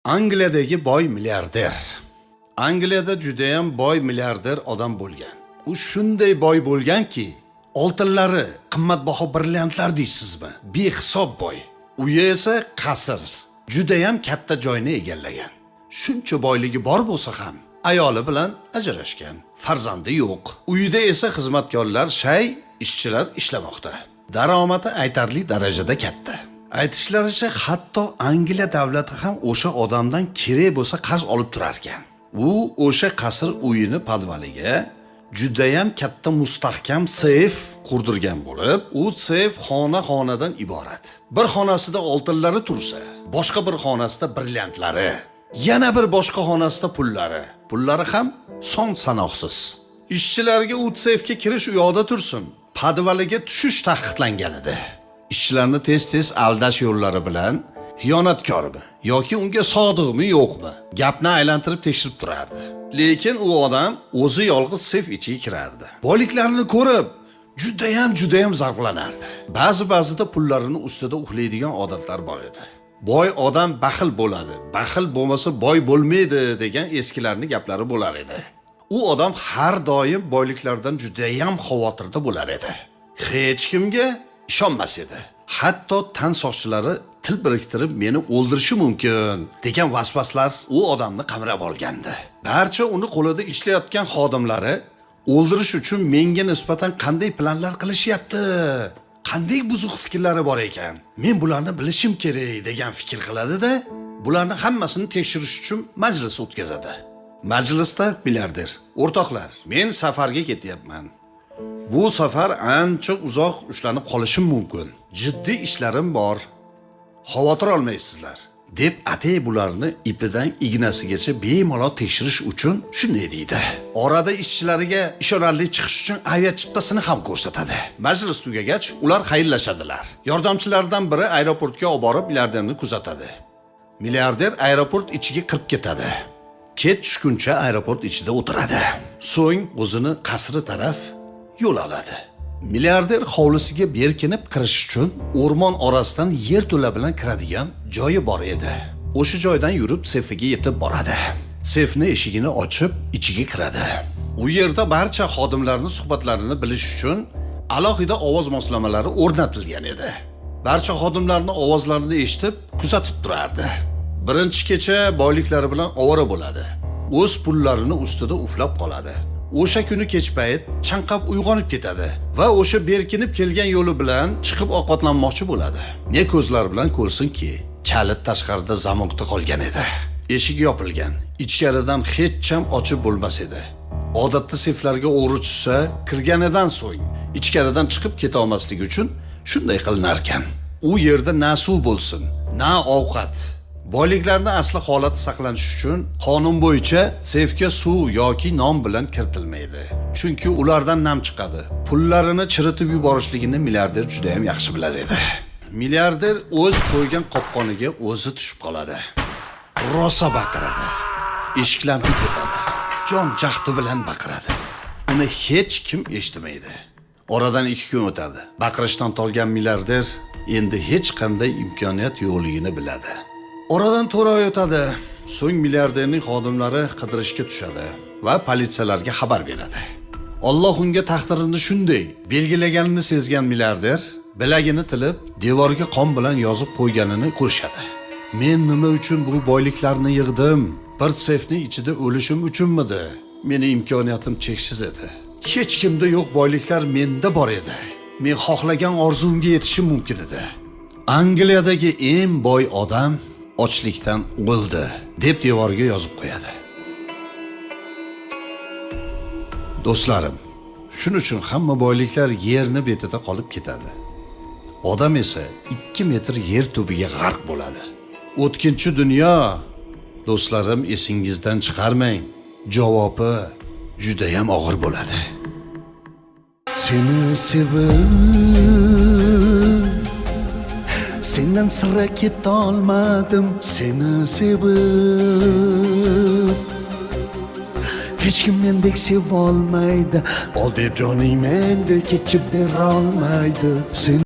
Angliyadagi boy milliarder. Angliyada judayam boy milliarder odam bo'lgan. U shunday boy bo'lganki, oltinlari, qimmatbaho brilliantlar deysizmi? Behisob boy. Uyi esa qasr. Judayam katta joyni egallagan. Shuncha boyligi bor bo'lsa ham ayoli bilan ajrashgan. Farzandi yo'q. Uyida esa xizmatkorlar, shay, ishchilar ishlamoqda. Daromadi aytarli darajada katta. Aytishlaricha, hatto Angliya davlati ham o'sha odamdan kerak bo'lsa qarz olib turar ekan. U o'sha qasr uyini podvaliga judayam katta mustahkam seyf qurdirgan bo'lib, u seyf xona-xonadan iborat. Bir xonasida oltinlari tursa, boshqa bir xonasida brilliantlari, yana bir boshqa xonasida pullari. Pullari ham son sanoqsiz. Ishchilarga u seyfga kirish u yoqda tursin, podvaliga tushish taqiqlangan edi. Ishchilarni tez-tez aldash yo'llari bilan xiyonatkormi yoki unga sodiqmi yo'qmi gapni aylantirib tekshirib turardi. Lekin u odam o'zi yolg'iz seyf ichiga kirardi. Boyliklarini ko'rib judayam zavqlanardi. Ba'zi-ba'zida pullarini ustida uxlaydigan odatlar bor edi. Boy odam baxil bo'ladi, baxil bo'lmasa boy bo'lmaydi degan eskilarning gaplari bo'lar edi. U odam har doim boyliklardan judayam xavotirda bo'lar edi. Hech kimga ishonmas edi. Hatto tan soqchilari til biriktirib meni o'ldirishi mumkin degan vasvaslar u odamni qamrab olgandi. Barcha uni qo'lida ishlayotgan xodimlari o'ldirish uchun menga nisbatan qanday planlar qilishyapti? Qanday buzuq fikrlari bor ekan? Men bularni bilishim kerak degan fikr qiladi-da, bularni hammasini tekshirish uchun majlis o'tkazadi. Majlisda milliarder: "O'rtoqlar, men safarga ketyapman. Bu safar ancha uzoq ushlanib qolishim mumkin. Jiddiy ishlarim bor. Xavotir olmaysizlar", deb atay bularni ipidan ignasigacha bemalol tekshirish uchun shunday deydi. Orada ishchilariga ishonarli chiqish uchun aviachiptasini ham ko'rsatadi. Majlis tugagach, ular xayrlashadilar. Yordamchilardan biri aeroportga olib borib milliarderni kuzatadi. Milliarder aeroport ichiga kirib ketadi. Kech tushguncha aeroport ichida o'tiradi. So'ng o'zini qasri taraf yo'l oladi. Milliarder hovlisiga berkinib kirish uchun o'rmon orasidan yerto'la bilan kiradigan joyi bor edi. O'sha joydan yurib sefiga yetib boradi. Sefni eshigini ochib ichiga kiradi. U yerda barcha xodimlarning suhbatlarini bilish uchun alohida ovoz moslamalari o'rnatilgan edi. Barcha xodimlarning ovozlarini eshitib, kuzatib turardi. Birinchi kecha boyliklari bilan ovora bo'ladi. O'z pullarini ustida uflab qoladi. O'sha kuni kech payt chanqab uyg'onib ketadi va o'sha berkinib kelgan yo'li bilan chiqib ovqatlanmoqchi bo'ladi. Ne ko'zlar bilan ko'rsinki, kalit tashqarida zamokda qolgan edi. Eshik yopilgan. Ichkaridan hech ham ochib bo'lmas edi. Odatda seflarga o'g'ri tushsa, kirganidan so'ng ichkaridan chiqib keta olmasligi uchun shunday qilinar ekan. U yerda na suv bo'lsin, na ovqat. Boyliklarni asli holati saqlanishi uchun qonun bo'yicha seyfga suv yoki non bilan kiritilmaydi. Chunki ulardan nam chiqadi. Pullarini chiritib yuborishligini milliarder juda ham yaxshi bilar edi. Milliarder o'z qo'ygan qopqoniga o'zi tushib qoladi. Rosa baqiradi. Eshiklarni tepadi. Jon jahdi bilan baqiradi. Uni hech kim eshitmaydi. Oradan 2 kun o'tadi. Baqirishdan tolgan milliarder endi hech qanday imkoniyat yo'qligini biladi. Oradan 4 oy o'tadi. So'ng milliarderning xodimlari qidirishga tushadi va politsiyalarga xabar beradi. Alloh unga taqdirini shunday belgilaganini sezgan milliarder bilagini tilib, devorga qon bilan yozib qo'yganini ko'rishadi. Men nima uchun bu boyliklarni yig'dim? Bir sefning ichida o'lishim uchunmidi? Meni imkoniyatim cheksiz edi. Hech kimda yo'q boyliklar menda bor edi. Men xohlagan orzumga yetishim mumkin edi. Angliyadagi eng boy odam ochlikdan o'ldi deb devorga yozib qo'yadi. Do'stlarim, shuning uchun hamma boyliklar yerni betida qolib ketadi. Odam esa 2 metr yer tubiga g'arq bo'ladi. O'tkinchi dunyo, do'stlarim, esingizdan chiqarmang. Javobi juda ham og'ir bo'ladi. Seni sevib sendan sira ketolmadim. Seni sevib hech kim mendek sevolmaydi. Ol deb joning mendek kechib berolmaydi. Sen